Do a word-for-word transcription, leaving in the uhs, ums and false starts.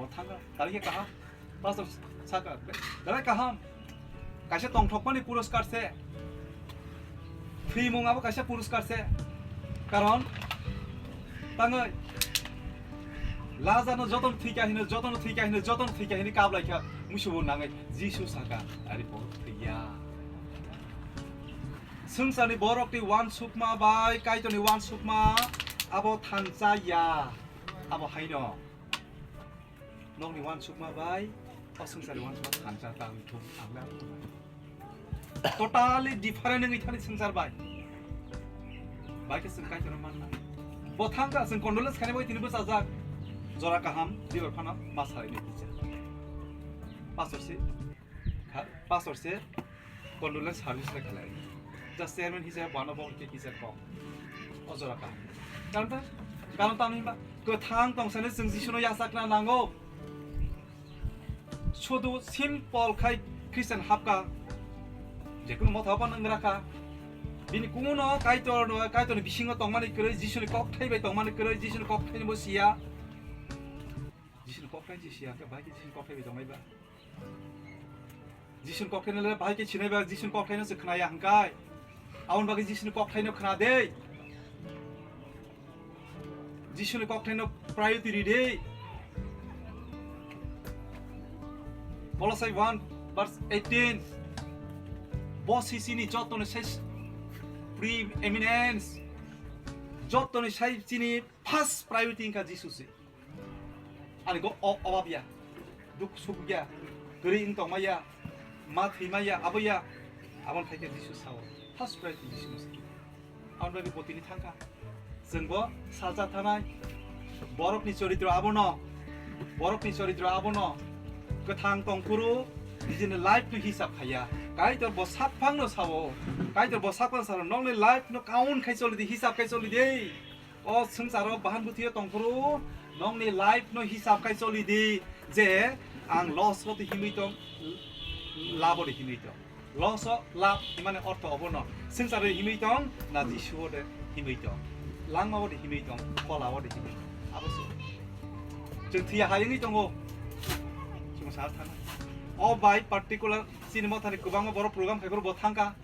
Thangka, kali khe kaham. Pastor saka, belai kaham. Kaisa tongthokmani puroskar se. Thwimung abo kaisa puroskar se. Karon tangwi Lazarno jotono thwikha hino, jotono thwikha hino, jotono thwikha hino kablai kha. Musubo nangwi Jisu saka, ari bo thwiya. Swngcharni borokni uansukma bai Kaitorni uansukma abo thansa ya. Abo haino. Nokni uansukma bai o swngcharni uansukma thansa tang thung ang le abo totally different wngwi thani swngchar bai. Bai khe chwng Kaitorno manna. Bo thangka chwng condolence khaina bai tini bwchajak. Jora kaham dibar phano ma salaini kisa. Pastor se kha, pastor se condolence service le khlai. Just chairman hisabe bano bo khe kisa kok. O jora kaham. Karon ta, karon ta hinba kwthang tongsani chwng Jisuno yachakna nango. Sudu simple khai Christian hapka. Jekunu motha bano wngrakha. Bini kuno Kaitor, Kaitorni bisingo tongmani kwrwi, Jisuni kokthai bai tongmani kwrwi, Jisuni kokthai ni bo siya. Jisuni kokthai ni siya, khe bai khe Jisuni kokthai bai tongnai ba. Jisuni kokthai ni le bai khe sinai ba, Jisuni kokthai no se khnaya hwnkhe. Aboni bagwi Jisuni kokthai no khna de. Jisuni kokthaino priority ri de. Kolosai one verse eighteen. Bo sisini jotoni sai preeminence. Jotoni sai chini first priority wngkha Jisu se. Ani go o-, obab ya. Duk suk ya. Gari wng tongma ya. Ma thwima ya, abo ya. Aboni khai khe Jisu sao. First priority Jisu se. Aboni bagwi bo tini thangkha. Chwng bo salsa thanai. Borokni choritro abono. Borokni choritro abono. Kwthang tongphuru nijini life no hisab khaiya. Kaitor bo sakphang no sao. Kaitor bo sakphang sao. Nokni life no count khai choli di, hisab khai choli di. O swngcharo bahan bwthwio tongphuru nokni life no hisab khai choli di je ang loss o de himwi tong, labo de himwi tong. Loss o lab himani ortho obono. Swngcharo himwi tong na Jisu o de himwi tong. Langma o de himwi tong, phola o de himwi tong. Abo se. Chwng thwiya hayungwi tongo. Chwng sal thana. O bai particular chini mothani kwbangma borok program khai phuru bo thangkha.